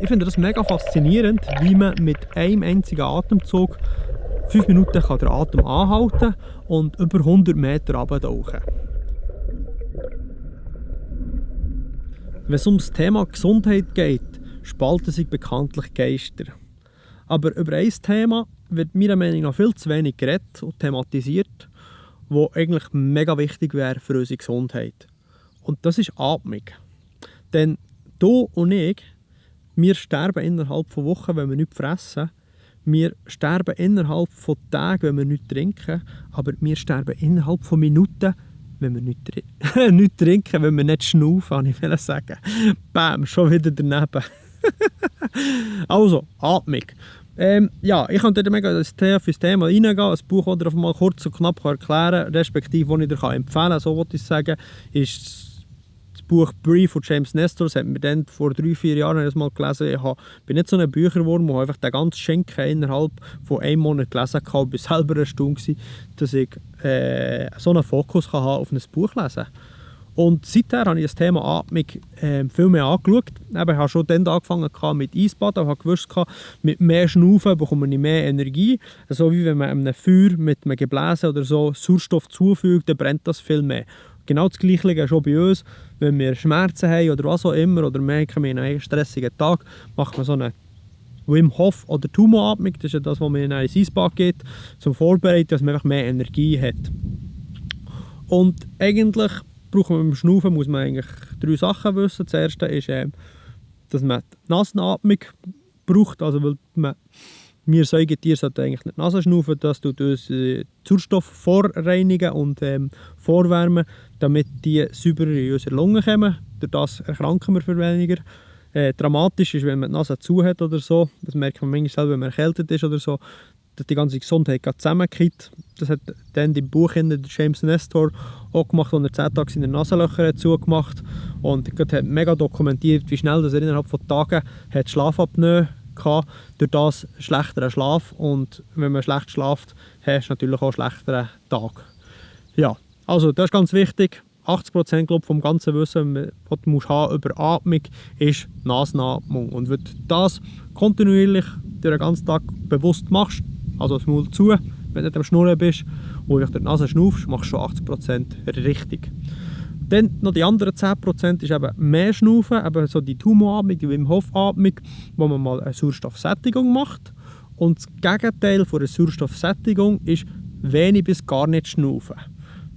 ich finde das mega faszinierend, wie man mit einem einzigen Atemzug 5 Minuten kann den Atem anhalten und über 100 Meter runtertauchen. Wenn es um das Thema Gesundheit geht, spalten sich bekanntlich Geister. Aber über ein Thema wird meiner Meinung nach viel zu wenig geredet und thematisiert, das eigentlich mega wichtig wäre für unsere Gesundheit. Und das ist Atmung. Denn du und ich, wir sterben innerhalb von Wochen, wenn wir nichts fressen. Wir sterben innerhalb von Tagen, wenn wir nichts trinken. Aber wir sterben innerhalb von Minuten, wenn wir nichts trinken, wenn wir nicht schnaufen, ich will sagen. Bam, schon wieder daneben. Also, Atmung. Ich könnte mega ins Thema reingehen, ein Buch, das ich mal kurz und knapp erklären kann, respektive, das ich dir empfehlen kann, so wollte ich sagen, ist das Buch «Brief» von James Nestor. Das hat mir dann vor 3-4 Jahren mal gelesen. Ich bin nicht so ein Bücherwurm, der einfach den ganzen Schinken innerhalb von einem Monat gelesen hat. Ich war selber erstaunt, dass ich so einen Fokus auf ein Buch lesen kann. Und seither habe ich das Thema Atmung viel mehr angeschaut. Ich habe schon dann angefangen mit Eisbaden. Ich habe gewusst, mit mehr Schnaufen bekomme ich mehr Energie. So wie wenn man einem Feuer mit einem Gebläse oder so Sauerstoff zufügt, dann brennt das viel mehr. Genau das Gleiche ist auch bei uns. Wenn wir Schmerzen haben oder was auch immer, oder merken wir in einem stressigen Tag, macht man so eine Wim Hof oder Tumo-Atmung. Das ist ja das, was man in ein Eisbad geht, zum Vorbereiten, dass man einfach mehr Energie hat. Und eigentlich brauchen wir beim Schnaufen muss man eigentlich 3 Sachen wissen. Das erste ist, dass man die Nasenatmung braucht. Also weil wir Säugetiere sollten eigentlich nicht Nase schnaufen. Das tut uns Sauerstoff vorreinigen und vorwärmen, damit die sauberer in unsere Lungen kommen. Durch das erkranken wir viel weniger. Dramatisch ist, wenn man die Nase zu hat oder so. Das merkt man manchmal selber, wenn man erkältet ist oder so, dass die ganze Gesundheit zusammenkippt. Das hat dann im Buch der James Nestor auch gemacht, als er 10 Tage seine Nasenlöcher zugemacht hat. Und er hat mega dokumentiert, wie schnell er innerhalb von Tagen hat Schlafapnoe hatte. Durch das schlechteren Schlaf. Und wenn man schlecht schlaft, hast du natürlich auch einen schlechteren Tag. Ja, also das ist ganz wichtig. 80% vom ganzen Wissen, das du haben über Atmung, ist Nasenatmung. Und wenn du das kontinuierlich den ganzen Tag bewusst machst, also das Maul zu, wenn du nicht am Schnurren bist und durch die Nase schnaufst, machst du schon 80% richtig. Dann noch die anderen 10% ist eben mehr Schnaufen, eben so die Tumo-Atmung, die Wim Hof-Atmung, wo man mal eine Sauerstoffsättigung macht. Und das Gegenteil von einer Sauerstoffsättigung ist wenig bis gar nicht Schnaufen.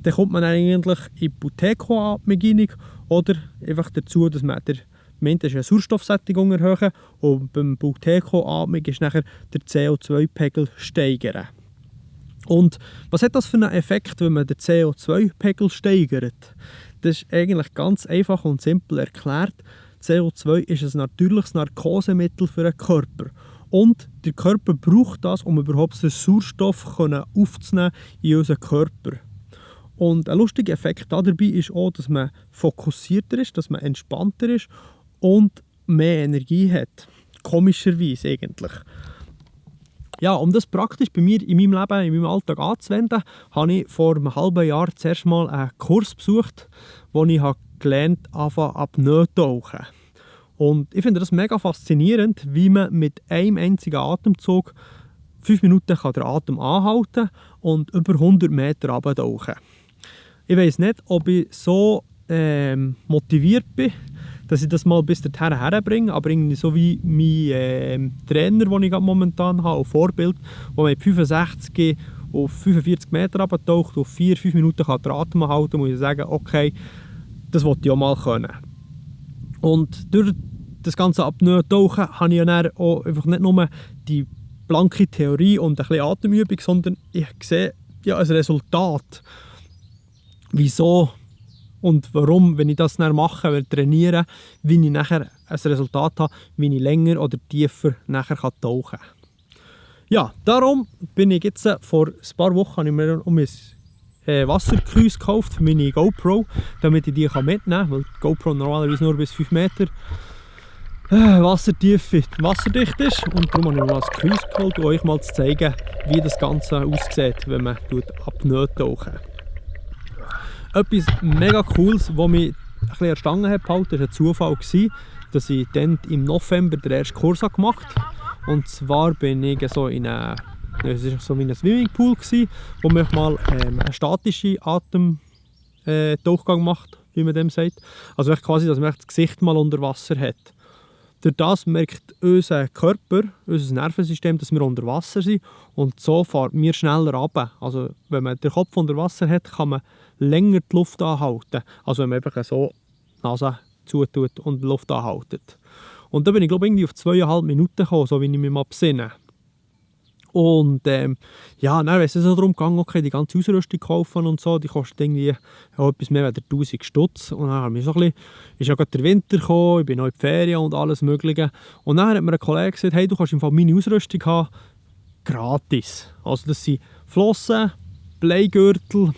Dann kommt man eigentlich in die Buteyko-Atmung rein oder einfach dazu, dass man eine Sauerstoffsättigung erhöhen und beim Buteyko-Atmung ist nachher der CO2-Pegel steigern. Und was hat das für einen Effekt, wenn man den CO2-Pegel steigert? Das ist eigentlich ganz einfach und simpel erklärt. CO2 ist ein natürliches Narkosemittel für den Körper. Und der Körper braucht das, um überhaupt den Sauerstoff aufzunehmen in unseren Körper. Und ein lustiger Effekt dabei ist auch, dass man fokussierter ist, dass man entspannter ist und mehr Energie hat. Komischerweise eigentlich. Ja, um das praktisch bei mir in meinem Leben, in meinem Alltag anzuwenden, habe ich vor einem halben Jahr zuerst mal einen Kurs besucht, wo ich gelernt habe, Apnoe tauchen. Und ich finde das mega faszinierend, wie man mit einem einzigen Atemzug 5 Minuten den Atem anhalten und über 100 Meter runtertauchen. Ich weiss nicht, ob ich so motiviert bin, dass ich das mal bis dorthin herbringe, aber irgendwie so wie mein Trainer, den ich momentan habe, ein Vorbild, der mit 65 auf 45 Meter runtertaucht und 4-5 Minuten den Atem halten kann, muss ich sagen, okay, das wollte ich auch mal können. Und durch das ganze Apnoe-Tauchen habe ich ja dann auch einfach nicht nur die blanke Theorie und ein bisschen Atemübung, sondern ich sehe ja ein Resultat. Wieso und warum, wenn ich das dann mache, will trainieren, wie ich nachher ein Resultat habe, wie ich länger oder tiefer nachher tauchen kann. Ja, darum bin ich jetzt vor ein paar Wochen habe ich mir um mein Wassergehäuse gekauft für meine GoPro, damit ich die mitnehmen kann, weil die GoPro normalerweise nur bis 5 Meter Wassertiefe wasserdicht ist. Und darum habe ich mir das Gehäuse geholt, um euch mal zu zeigen, wie das Ganze aussieht, wenn man Apnoe tauchen. Etwas mega Cooles, was mich ein bisschen erstaunt hat, war ein Zufall. dass ich dann im November den ersten Kurs gemacht habe. Und zwar bin ich so in einem Swimmingpool gewesen, wo man mal einen statischen Atemdurchgang macht, wie man dem sagt. Also quasi, dass man das Gesicht mal unter Wasser hat. Durch das merkt unser Körper, unser Nervensystem, dass wir unter Wasser sind und so fahren wir schneller runter. Also wenn man den Kopf unter Wasser hat, kann man länger die Luft anhalten. Also wenn man einfach so die Nase zutut und die Luft anhaltet. Und da bin ich glaube irgendwie auf 2,5 Minuten gekommen, so wie ich mich mal besinne. Und ja, dann ist es so darum gegangen, okay, die ganze Ausrüstung kaufen und so, die kostet irgendwie etwas mehr als 1000 Stutz. Und dann habe ich so ein bisschen, ist ja gerade der Winter gekommen, ich bin noch in die Ferien und alles Mögliche. Und dann hat mir ein Kollege gesagt, hey, du kannst im Fall meine Ausrüstung haben, gratis. Also das sind Flossen, Bleigürtel,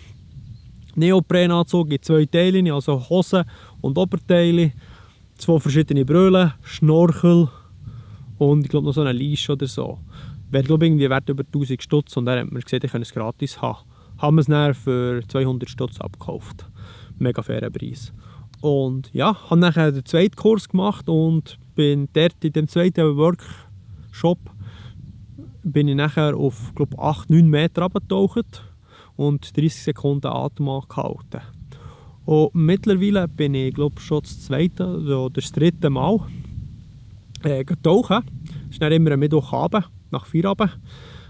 Neoprenanzug in 2 Teilen, also Hosen und Oberteile, 2 verschiedene Brüllen, Schnorchel und ich glaube noch so eine Leash oder so. Wäre glaube ich irgendwie wert über 1000 Stutz und dann hat mir gesagt, ich kann es gratis haben. Haben wir es dann für 200 Stutz abgekauft. Mega fairer Preis. Und ja, habe nachher den zweiten Kurs gemacht und bin dort in dem zweiten Workshop bin ich nachher auf glaube 8-9 Meter runtergetaucht und 30 Sekunden Atem angehalten. Und mittlerweile bin ich glaube schon das zweite oder das dritte Mal getauchen. Das ist dann immer am Mittwochabend, nach Feierabend,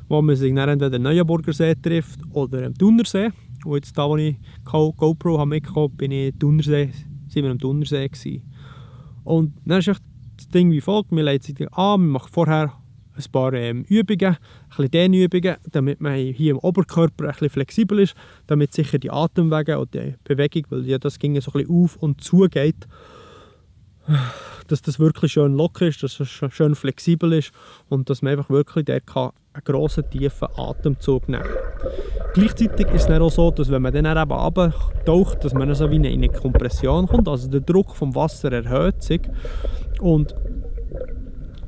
wo man sich dann entweder am Neuenburgersee trifft oder am Thunersee. Und jetzt da, wo ich GoPro habe mitgekommen, sind wir am Thunersee gewesen. Und dann ist echt das Ding wie folgt: man legt sich an, man macht vorher ein paar Übungen, ein bisschen Dehnübungen, damit man hier im Oberkörper ein bisschen flexibel ist, damit sicher die Atemwege und die Bewegung, weil ja das ging so ein bisschen auf und zu geht, dass das wirklich schön locker ist, dass es schön flexibel ist und dass man einfach wirklich einen grossen, tiefen Atemzug nehmen kann. Gleichzeitig ist es dann auch so, dass wenn man dann eben runtertaucht, dass man dann so wie in eine Kompression kommt, also der Druck vom Wasser erhöht sich und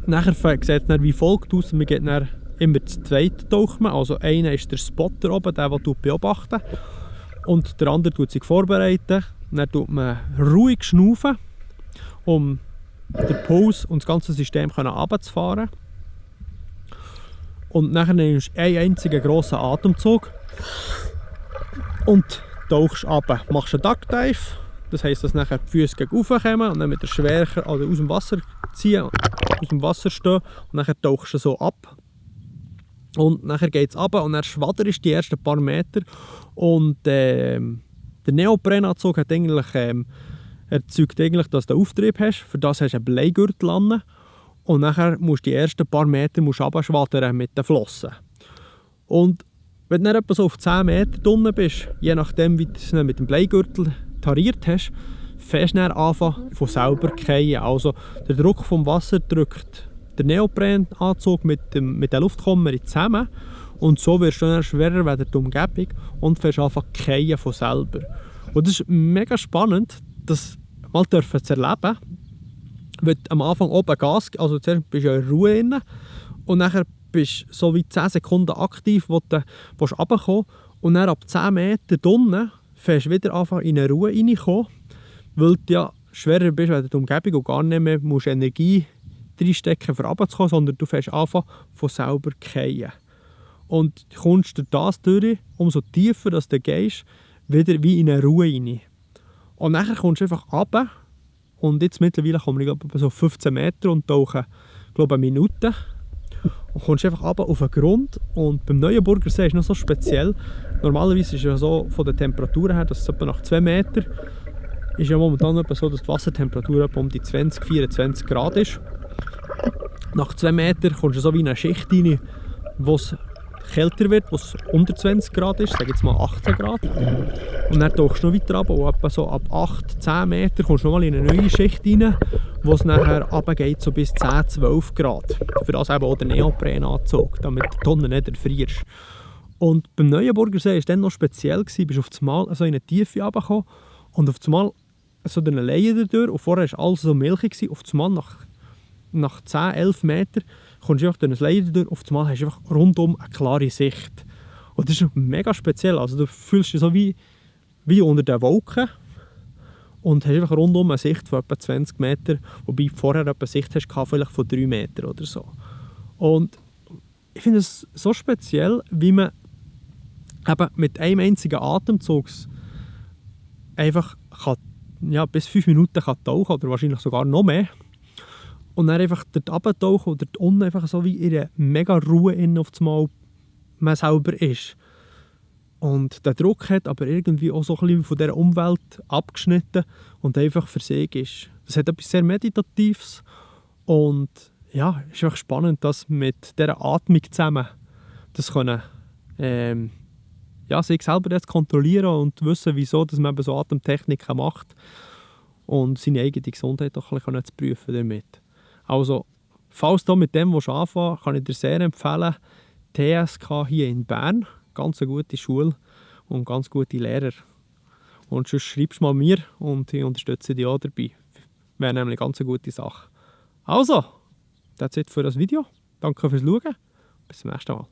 nachher sieht es dann wie folgt aus: man geht dann immer zu zweit tauchen, also einer ist der Spotter oben, der beobachtet, und der andere tut sich vorbereiten, dann tut man ruhig schnaufen, um den Puls und das ganze System runterzufahren. Und nachher nimmst du einen einzigen grossen Atemzug und tauchst runter. Machst einen Duckdive, das heisst, dass nachher die Füße gegen rauf kommen und dann mit der Schwere aus dem Wasser ziehen, aus dem Wasser stehen und nachher tauchst du so ab. Und nachher geht es runter und dann schwadderst die ersten paar Meter und der Neoprenanzug hat eigentlich erzeugt eigentlich, dass du Auftrieb hast. Für das hast du einen Bleigürtel an. Und nachher musst du die ersten paar Meter runterschwaddern mit den Flossen. Und wenn du dann etwa so auf 10 Meter drunten bist, je nachdem wie du es mit dem Bleigürtel tariert hast, fährst du dann anfangen von selber zu fallen. Also der Druck vom Wasser drückt den Neoprenanzug mit der Luftkammer zusammen und so wirst du dann schwerer als die Umgebung und fährst anfangen zu fallen von selber. Und das ist mega spannend, das mal zu erleben. Weil du am Anfang oben Gas, also zuerst bist du ja in Ruhe drin und nachher bist du so wie 10 Sekunden aktiv, wo du runterkommen willst. Und dann ab 10 Meter unten fährst du wieder anfangen in eine Ruhe reinkommen, weil du ja schwerer bist als die Umgebung und gar nicht mehr musst Energie reinstecken, um runterzukommen, sondern du fährst anfangen von selber zu fallen. Und du kommst durch das durch, umso tiefer dass du gehst, wieder wie in eine Ruhe rein. Und nachher kommst du einfach runter. Und jetzt mittlerweile komme ich glaube so 15 Meter und tauche glaube eine Minute. Und kommst einfach runter auf den Grund. Und beim Neuenburgersee ist noch so speziell. Normalerweise ist es ja so von der Temperatur her, dass es etwa nach 2 Metern ist ja momentan etwa so, dass die Wassertemperatur etwa um die 20-24 Grad ist. Nach 2 Metern kommst du so wie in eine Schicht rein, wo es kälter wird, wo es unter 20 Grad ist, sage jetzt mal 18 Grad. Und dann tauchst du noch weiter runter und etwa so ab 8-10 Meter kommst du noch mal in eine neue Schicht rein, wo es nachher runtergeht so bis 10-12 Grad. Für das eben auch der Neoprenanzug, damit du die Tonne nicht erfrierst. Und beim Neuenburgersee war es dann noch speziell, du bist auf einmal so in eine Tiefe runtergekommen und auf einmal so durch eine Leie durch und vorher war alles so milchig, auf einmal nach 10-11 Metern kommst du einfach durch ein Leie durch, auf einmal hast du einfach rundum eine klare Sicht. Und das ist mega speziell, also du fühlst dich so wie unter den Wolken und hast einfach rundum eine Sicht von etwa 20 Meter, wobei du vorher etwa Sicht hast, vielleicht von 3 Metern oder so. Und ich finde es so speziell, wie man eben mit einem einzigen Atemzug einfach kann, ja, bis 5 Minuten kann tauchen oder wahrscheinlich sogar noch mehr. Und dann einfach dort runtertauchen oder dort unten einfach so wie in einer mega Ruhe auf das Mal man selber ist. Und der Druck hat aber irgendwie auch so ein bisschen von dieser Umwelt abgeschnitten und einfach für sich ist. Das hat etwas sehr Meditatives und ja, es ist einfach spannend, dass mit dieser Atmung zusammen das können, ja, sich selber jetzt kontrollieren und wissen, wieso dass man eben so Atemtechniken macht und seine eigene Gesundheit auch ein bisschen zu prüfen damit. Also, falls du mit dem anfangen willst, kann ich dir sehr empfehlen, TSK hier in Bern, ganz eine gute Schule und ganz gute Lehrer. Und sonst schreibst du mal mir und ich unterstütze dich auch dabei. Wäre nämlich eine ganz gute Sache. Also, das ist es für das Video. Danke fürs Schauen. Bis zum nächsten Mal.